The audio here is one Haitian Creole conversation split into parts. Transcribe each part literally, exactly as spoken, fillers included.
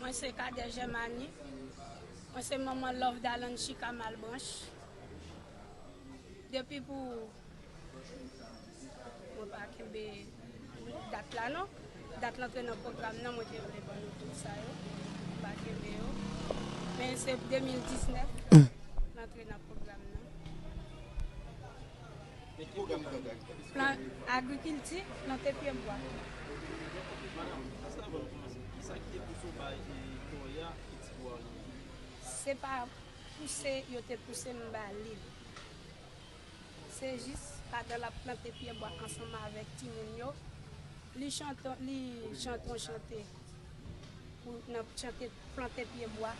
Mwen se Cadet Germany. Mwen se manman Love Dalanchika Malbranche. Depi pou, mwen pa kenbe dat la non. Dat l antre nan pwogram nan, mwen te vle ban nou tout sa yo. Mwen pa kenbe yo. Men se de mil diznèf l antre nan pwogram nan. Plan agrikilti, plante pye bwa. Madanm, jis avan nou kòmanse, kisa ki te pouse w bay, e, Toya e ti bwa yo? Se pa pouse yo te pouse m ba li. Se jis pandan l ap plante pye bwa ansanm avèk timoun yo, li chante, li chante yon chante pou nan chante plante pye bwa.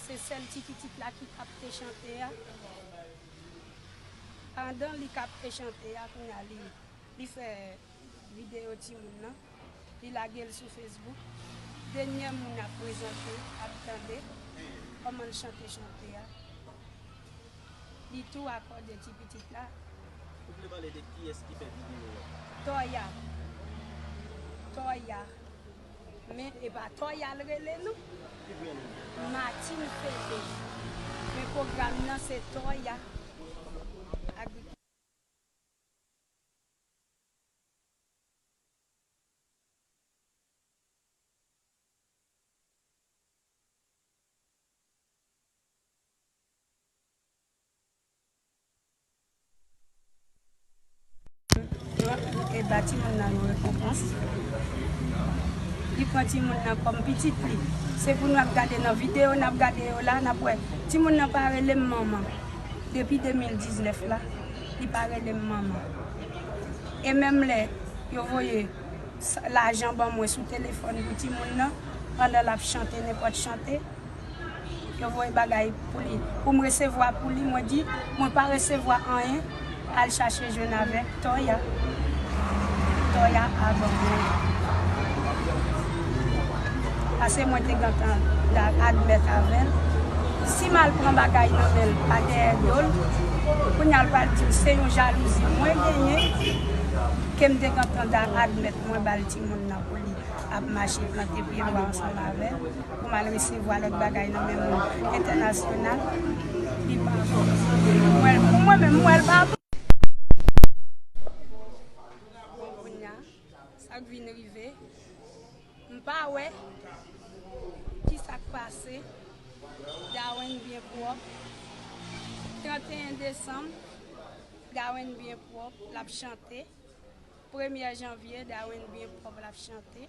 Se sèl ti pitit la ki kapte chante a. Pandan li kapte chante a, kounye a li, li fè videyo timoun nan, li lage l sou Facebook. Dènyè moun ap prezante, ap tande kòman l chante chante a. Li tou akòde ti pitit la. Ou vle pale de kiyès ki fè videyo a? Toya. Toya. Men e pa Toya l rele non. Ki vrè non l? Martine Fede. Men pwogram nan se Toya. Ak E ba timoun nan yon rekonpans. Li pran timoun nan kòm pitit li. Se pou n ap gade nan videyo n ap gade yo la, n ap wè. Timoun nan pa rele m manman. Depi de mil diznèf la, li pa rele m manman. E menm lè yo voye s-, lajan ban mwen sou telefòn pou timoun nan, pandan l ap chante nenpòt chante, yo voye bagay pou li. Pou m resevwa pou li, mwen di, mwen pa resevwa anyen, al chache jwenn avèk Toya. Toya a ban mwen. Paske mwen te gentan da-, admèt avè l. Si m al pran bagay nan men l pa dèyè do l, kounye a l pral di m se yon jalouzi mwen genyen, ke m te gentan da-, admèt mwen ba l timoun nan pou li ap mache plante pye bwa ansanm avè l, pou m al resevwa lòt bagay nan men moun entènasyonal, li pa bon. Mwen, pou mwen menm, mwen, l pa bon. Bon, kounye a, sa k vin rive, m pa wè kisa k pase. Darwin byen pwòp. Tranteyen desanm, Darwin byen pwòp, l ap chante. Premyè janvye, Darwin byen pwòp, l ap chante.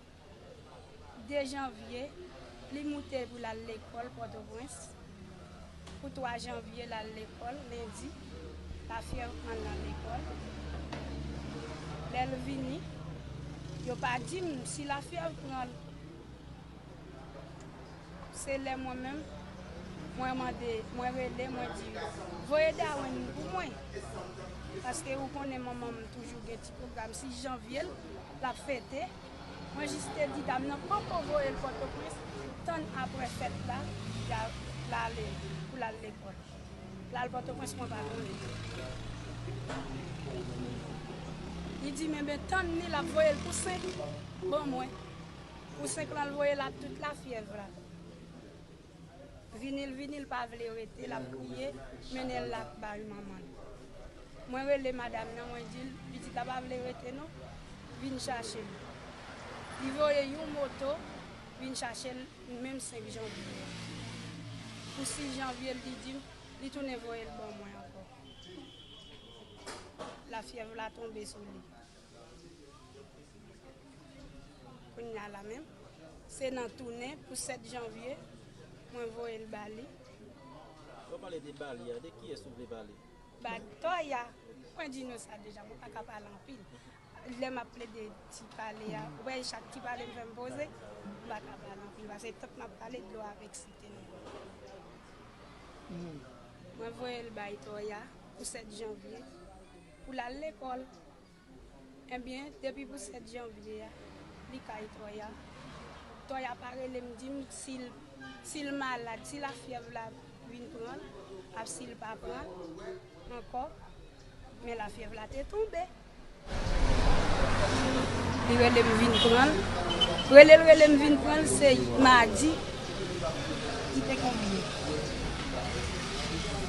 De janvye, li moute pou l al lekòl Pòtoprens. Pou twa janvye, l al lekòl, lendi, lafyèv pran l nan lekòl. Lè l vini, yo pa di m si lafyèv pran l. Se lè mwen menm, mwen mande, mwen rele, mwen di, voye Darwin pou mwen. Paske ou konnen manman m toujou gen ti pwogram sis janvye l, l ap fete. Mwen jis te di dam nan poko voye l Pòtoprens, tann apre fèt la, l a-, l ale, pou l al lekòl. L al Pòtoprens, mwen pa konnen. Li di m, enben, tann li, l ap voye l pou senk ban mwen. Pou senk lan, l voye l ak tout lafyèv la. Vini l vini, l pa vle rete, l ap kriye, mennen l la bay manman l. Mwen rele madanm nan, mwen di l, pitit la pa vle rete non, vin chache l. Li voye yon moto, vin chache l menm senk janvye. Pou sis janvye, li di m, li tounen voye l ban mwen ankò. Lafyèv la tonbe sou li. Kounye a la menm, se nan tounen pou sèt janvye, mwen voye l ba li. Lè w pale de ba li a, de kiyès ou vle pale? Ba Toya, mwen di nou sa deja, mwen pa ka pale anpil. Lè m ap plede ti pale a, ou wè chak ti pale m fè m poze, m pa ka pale anpil, paske tank m ap pale, dlo ap eksite m. Mwen voye l bay Toya pou sèt janvye, pou l al lekòl. Ebyen, depi pou sèt janvye a, li kay Toya. Toya pa rele m di m si l, si l malad, si lafyèv la vin pran l, ak si l pa pran l ankò. Men lafyèv la te tonbe. Li rele m vin pran l. Rele l, rele m vin pran l, se madi. Li te konbyen?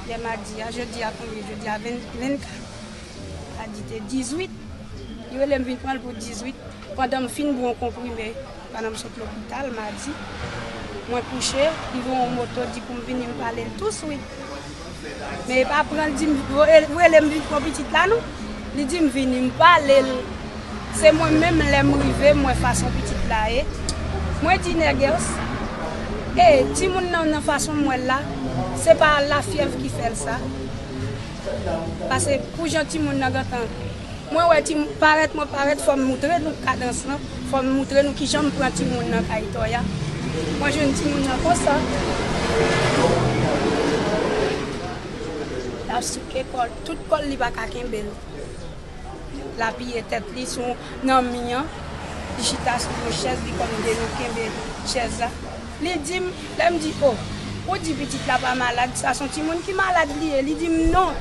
Yè madi a, jodi a konbyen? Jodi a ven, vennkat. Madi te dizuit. Li rele m vin pran l pou dizuit. Pandan m fin bwè yon konprime, pandan m sot lopital madi, mwen kouche, li voye yon moto, di pou m vini, m pale l touswit. Men e pa pran l di m, rele m vin pran pitit la non. Li di m vini, m pale l. Se mwen menm, lè m rive, m wè fason pitit la ye. Mwen di Nègès, e, timoun nan, nan fason m wè l la, se pa lafyèv ki fè l sa. Paske pou jan timoun nan gentan, mwen wè ti parèt, mwen parèt, fò m moutre nou kadans lan, fò m moutre nou kijan m pran timoun nan kay Tòya. Mwen jwenn timoun nan konsa. L ap souke kò l, tout kò l, li pa ka kenbe l. L apiye tèt li sou, nan mi an, li chita sou yon chèz, li kòm de nou kenbe chèz la. Li di m, lè m di, o, ou di pitit la pa malad, sa se yon timoun ki malad li ye. Li di m non,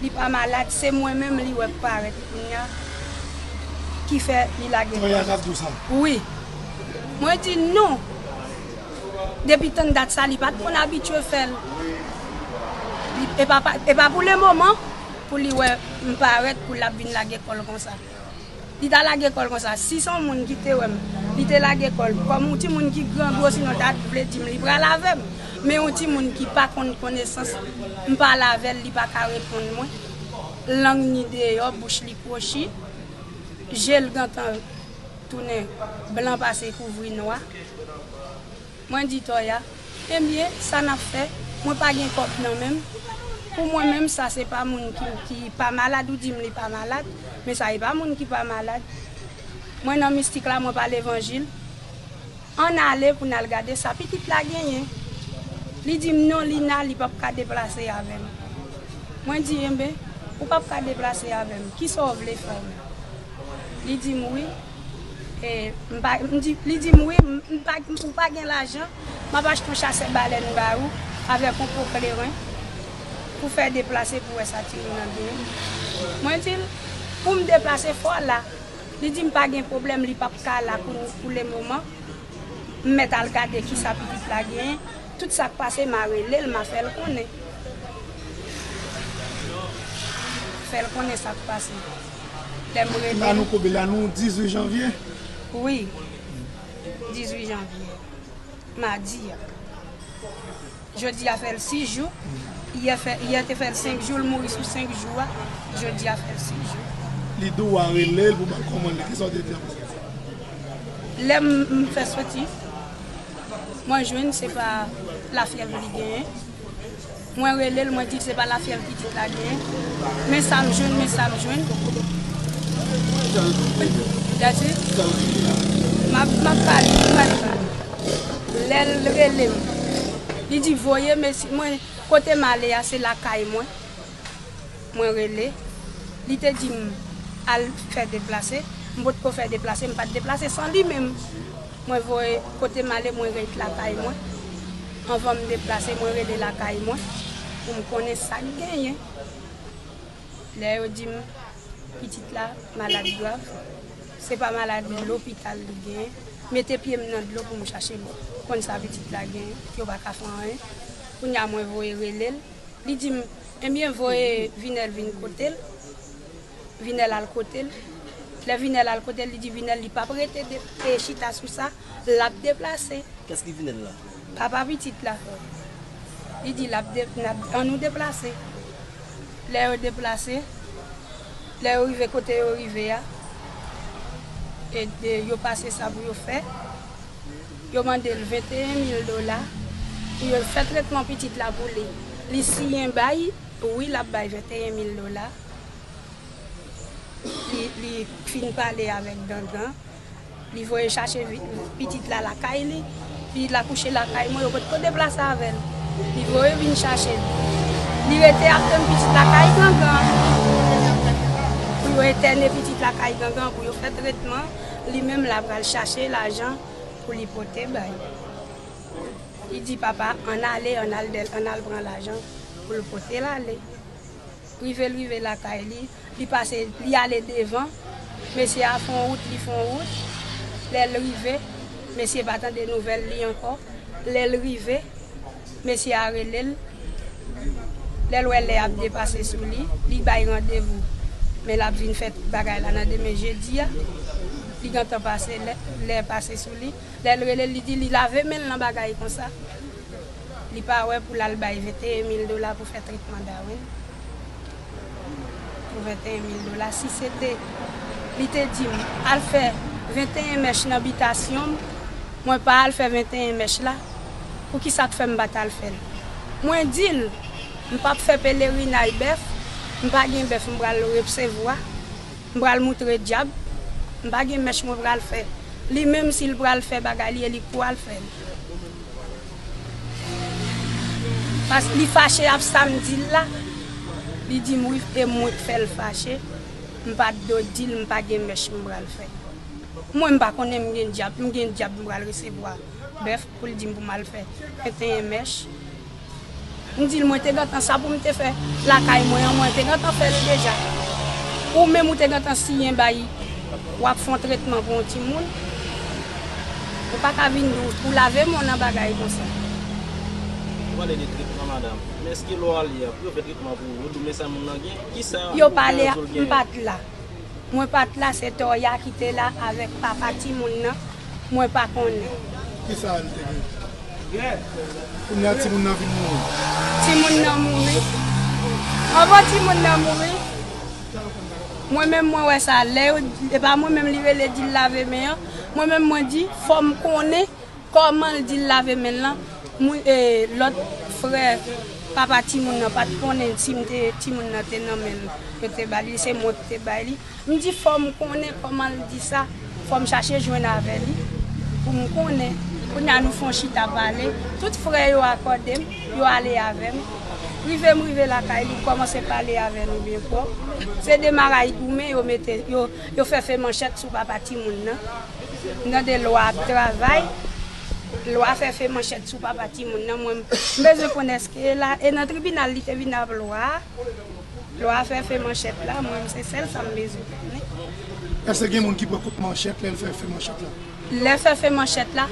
li pa malad, se mwen menm li wè k parèt kounye a ki fè li lage kò l. Tòya k ap di w sa? Wi. Mwen di non. Depi tann dat sa, li pa t konn abitye fè l. Li, e pa, pa, e pa pou lemoman, pou li wè m parèt, pou l ap vin lage kò l konsa. Li ta lage kò l konsa. Si se yon moun ki te wè m, li te lage kò l. Kòm yon timoun ki grangou, sinon l ta vle di m li pral avè m. Men yon timoun ki pa konn konesans, m pale avè l, li pa ka reponn mwen. Lang ni deyò, bouch li kwochi, je l gentan tounen blan pase kouvri nwa. Mwen di Tòya, ebyen, sa n ap fè, mwen pa gen kòb nan men m. Pou mwen menm, sa se pa moun ki, ki pa malad, ou di m li pa malad, men sa e pa moun ki pa malad. Mwen nan mistik la, mwen pa levanjil. Ann ale pou n al gade sa pitit la genyen. Li di m non, Lina, li p ap ka deplase avè m. Mwen di, enben, ou p ap ka deplase avè m, kisa w vle fè w menm? Li di m wi. E, m pa, m di, li di m wi, m, m pa, ou pa gen lajan, m ap achte yon chasè balèn ba ou avèk yon po kleren pou fè deplase pou wè sa timoun nan genyen. Mwen di l, pou m deplase fò la. Li di m pa gen pwoblèm, li p ap ka la pou, pou lemoman. M mèt al gade kisa pitit la genyen. Tout sa k pase, m a rele l, m a fè l konnen. Fè l konnen sa k pase. Lè m rele l. La nou konbyen? La nou dizuit janvye? Wi. Dizuit janvye. Madi a. Jodi a fè l sis jou. Yè fè, yè te fè l senk jou, l mouri sou senk jou a. Jodi a fè l sis jou. Li di w a rele l pou ba kòmann li, kisa w te di apre sa? Lè m, m fè soti, mwen jwenn se pa lafyèv li genyen. Mwen rele l, mwen di l se pa lafyèv pitit la genyen. Men sa m jwenn, men sa m jwenn. That's it. M ap, m ap pale, m ap pale. Lè l rele m, li di voye mesye, mwen, kote m ale a, se lakay mwen. Mwen rele. Li te di m al fè deplase. M potko fè deplase, m pa t deplase san li menm. Mwen voye kote m ale, mwen ret lakay mwen. Anvan m deplase, mwen rele lakay mwen pou m konnen sa k genyen. Lè yo di m pitit la malad grav, se pa maladi lopital li genyen. Mete pye m nan dlo pou m chache konn sa pitit la genyen, yo pa ka fè anyen. Kounye a mwen voye rele l. Li di m, ebyen, voye Vinèl vin kote l. Vinèl al kote l. Lè Vinèl al kote l, li di Vinèl li p ap rete de, e chita sou sa, l ap deplase. Kès ki Vinèl la? Papa pitit la. Li di l ap de, n ap, ann nou deplase. Lè yo deplase, lè yo rive kote yo rive a, e de, yo pase sa pou yo fè. Yo mande l venteyen mil dola pou yo fè tretman pitit la pou li. Li siyen bay, wi, l ap bay venteyen mil dola. Li, li fin pale avèk Gangan. Li voye chache vi-, pitit la lakay li. Pitit la kouche lakay mwen, yo potko deplase avè l. Li voye vin chache l. Li rete ap tann pitit la kay Gangan. Pou yo entène pitit la kay Gangan, pou yo fè tretman. Li menm la pral chache lajan pou li pote bay. Li di papa, ann ale, ann al dèl, ann al pran lajan pou l pote l ale. Rive l rive lakay li, li pase, li ale devan, Mesye a fè yon wout, li fè yon wout. Lè l rive, mesye pa tande nouvèl li ankò. Lè l rive, mesye a rele l. Lè l wè lè ap depase sou li, li bay randevou. Men l ap vin fè tout bagay la nan demen jedi a. Li gentan pase lè, lè pase sou li. Lè l rele l, li di li lave men l nan bagay konsa. Li pa wè pou l al bay venteyen mil dola pou fè tretman Darwin. Pou venteyen mil dola. Si se te, li te di m, al fè venteyen mèch nan bitasyon m, mwen pa al fè venteyen mèch la, poukisa k fè m pa t al fè l? Mwen di l, m p ap fè pelerinay bèf, m pa gen bèf m pral resevwa, m pral moutre dyab, m pa gen mèch mwen pral fè. Li menm si l pral fè bagay li, e li k pou al fè l. Paske li fache ap sa m di l la. Li di m wi, e mwen k fè l fache. M pa t dwe di l m pa gen mèch m pral fè. Mwen m pa konnen m gen dyab, m gen dyab m pral resevwa bèf pou l di m pou m al fè venteyen mèch. M di l mwen te gentan sa pou m te fè lakay mwen an, mwen te gentan fè l deja. Ou menm ou te gentan siyen bay w ap fè yon tretman pou yon timoun. Ou pa ka vin di w lave men w nan bagay konsa. Ou pale de tretman, madanm. Men èske lè w ale a, pou yo fè tretman pou ou, yo di w men sa moun nan gen? Kisa yo pale a, m pa t la. Mwen pa t la, se Toya ki te la avèk papa timoun nan. Mwen pa konnen. Kisa l te gen? Kounye a timoun nan vin mouri. Timoun nan mouri. Anvan timoun nan mouri, mwen menm mwen wè sa. Lè yo, e pa mwen menm li rele di l lave men an. Mwen menm mwen di, fò m konnen kòman l di l lave men l lan. Mwen, e, lòt frè papa timoun nan pa t konnen si m te, timoun nan te nan men l. Yo te ba li, se mwen ki te bay li. M di fò m konnen kòman l di sa, fò m chache jwenn avè li pou m konnen. Kounye a nou fè yon chita pale, tout frè yo akòde m, yo ale avè m. Rive m rive lakay li, m kòmanse pale avè nou byen pwòp. Se de maraygomen yo mete, yo, yo fè fè manchèt sou papa timoun nan. M tande lwa ap travay, lwa fè fè manchèt sou papa timoun nan. Mwen, m bezwen konnen èske e la, e nan tribinal li te vin ap lwa a. Lwa fè fè manchèt la, mwen menm se sèl sa m bezwen konnen. Èske gen moun ki pran kout manchèt lè l fè fè manchèt la? Lè fè fè manchèt la,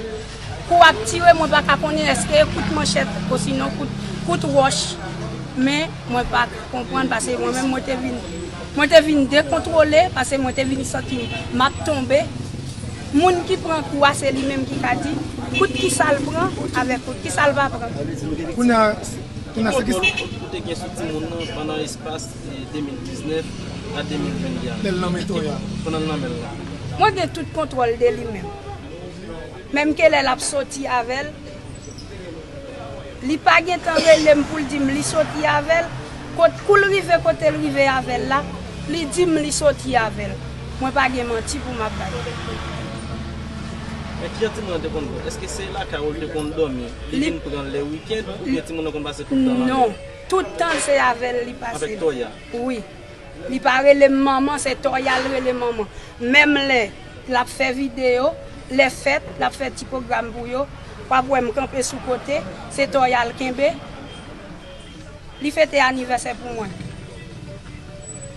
kou ap tire, mwen pa ka konnen èske e kout manchèt osinon kout, kout wòch. Men mwen pa konprann paske mwen menm mwen te vin, mwen te vin dekontwole paske mwen te vin santi m ap tonbe. Moun ki pran kou a se li menm ki ka di kout kisa l pran avèk kout kisa l pa pran. Kounye a, Ki kontwòl ou te gen sou timoun nan pandan espas, e, de mil diznèf a de mil venn de a? Lè l nan men Toya. Pandan l nan men l la. Mwen gen tout kontwòl de li menm. Menm ke lè l ap soti avè l, li pa gentan rele m pou l di m li soti avè l. Kot, kou l rive kote l rive avè l la, li di m li soti avè l. Mwen pa gen manti pou m ap bay. Men kijan timoun nan te konn pran? Èske se lakay ou l te konn dòmi? Li vin pran l lè wikenn oubyen timoun nan konn pase tout tan la? Non, tout tan se avè l li pase. Avèk Toya? Wi. Li pa rele m manman, se Toya l rele manman. Menm lè l ap fè videyo, lè fèt, l ap fè ti pwogram pou yo, w ap wè m kanpe sou kote, se Toya l kenbe. Li fete anivèsè pou mwen.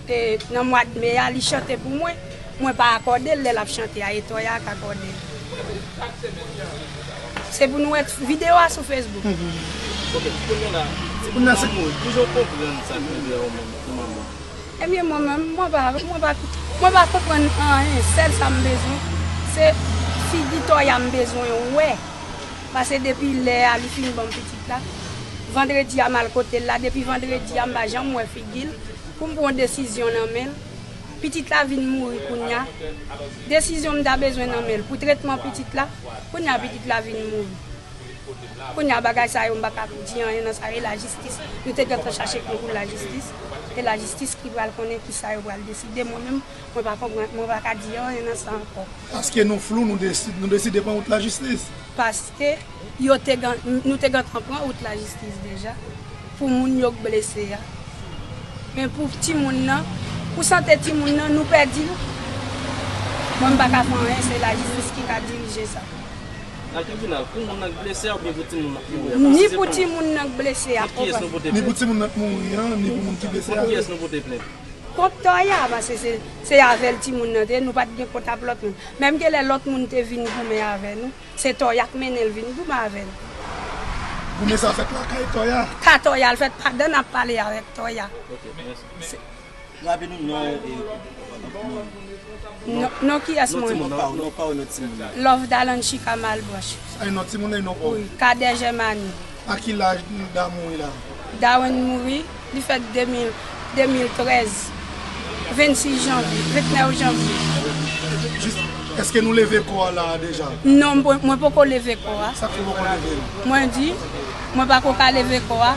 E, nan mwa d me a, li chante pou mwen. Mwen pa akòde l lè l ap chante a, e Toya k akòde l. Se pou nou wè videyo a sou Facebook. Mhm. Ok, kounye a la, timoun nan mouri, kijan w konprann sa k rive a ou menm, ou manman? Ebyen, mwen menm, mwen pa, mwen pa, mwen pa konprann anyen. Sèl sa m bezwen, se figi Toya m bezwen wè. Paske depi lè a li fin ban m pitit la, vandredi a m al kote l la, depi vandredi a m pa janm wè figi l pou m pran desizyon nan men l. Pitit la vin mouri kounye a. Desizyon m ta bezwen nan men l pou tretman pitit la, kounye a pitit la vin mouri. Kounye a bagay sa yo m pa ka di anyen nan sa, e lajistis, nou te gentan chache konkou lajistis, e lajistis ki pral konnen kisa yo pral deside, mwen menm, mwen pa konprann, mwen pa ka di anyen nan sa ankò. Paske nou flou, nou desi-, nou deside pran wout lajistis. Paske yo te gen, nou te gentan pran wout lajistis deja pou moun yo k blese a. Men pou timoun nan, pou sante timoun nan, nou pèdi l. Mwen, m pa ka fè anyen, se lajistis ki ka dirije sa. Nan tribinal, pou moun nan k blese a oubyen pou timoun nan k mouri a? Ni pou timoun nan k blese a. Kont kiyès nou pote plent? Ni pou timoun nan k mouri an, ni pou moun ki blese a. Kont kiyès nou pote plent? Kont Tòya, paske se, se avè l timoun nan te ye, nou pa t gen kont ap lòt moun. Menm ke lè lòt moun te vin goumen avè nou, se Tòya k mennen l vin goumen avè n. Goumen sa fèt lakay Tòya? Ka Tòya, l fèt pandan n ap pale avèk Tòya. Ok, mèsi. Se- Raple nou non e non, non kiyès mwen? Non pa w, non pa w, non timoun nan. Love Dalanchika Malbranch. Ay non timoun nan, non pa w. Wi, Kadè Jèmani. A ki laj Dawen mouri la? Dawen mouri, li fèt de mil, de mil trèz, vennsis janvye, vennèf janvye. Jis, èske nou leve kò a la a deja? Non, mwen, mwen poko leve kò a. Sa k fè w poko leve l? Mwen di, mwen pako ka leve kò a.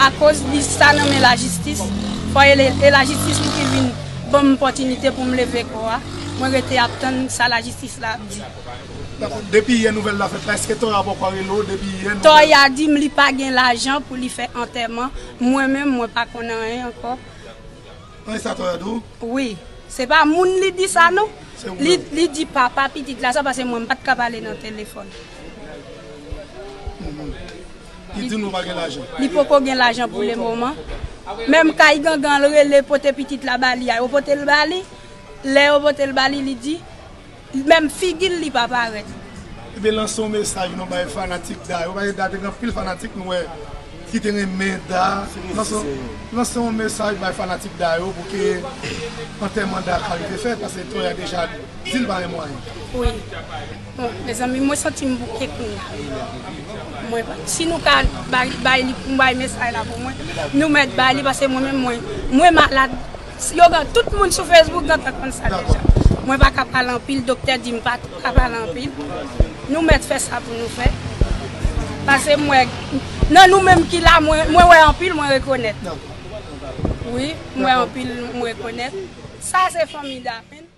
Akoz li sa nan men lajistis, fò e, e lajistis pou ki vin ban m opòtinite pou m leve kò a. Mwen rete ap tann sa lajistis la ap di. Dakò. Depi yè nouvèl la fèt la, èske Tòya poko rele w depi yè nouvèl? Tòya di m li pa gen lajan pou li fè antèman. Mwen menm, mwen pa konn anyen ankò. Anyen sa Tòya di w? Wi. Se pa moun li di sa non. Se ou menm. Li, li di papa pitit la sa, paske mwen m pa t ka pale nan telefòn. Mhm. Li di nou pa gen lajan. Li poko gen lajan pou le moman. Menm kay gangan l rele pote pitit la ba li a, yo pote l ba li. Lè yo pote l ba li, li di, menm figi l li pa parèt. Ebyen, lanse yon mesaj non bay fanatik Da yo. Paske Da te gen anpil fanatik nou wè ki te renmen Da. Lanse, lanse yon mesaj bay fanatik Da yo pou ke antèman Da ka rive fèt, paske Tòya deja di l pa gen mwayen. Wi. Bon, mezanmi, mwen santi m bouke kounye a. Mwen pa, si nou ka bay, bay li pou m bay mesaj la pou mwen, nou mèt bay li, paske mwen menm, mwen, mwen malad. Yo gen tout moun sou Facebook gentan konn sa deja. Mwen pa ka pale anpil, doktè di m pa ka pale anpil. Nou mèt fè sa pou nou fè. Paske mwen, nan nou menm ki la, mwen, mwen wè anpil, mwen rekonèt. Wi, mwen wè anpil, mwen rekonèt. Sa se fanmi Dawen.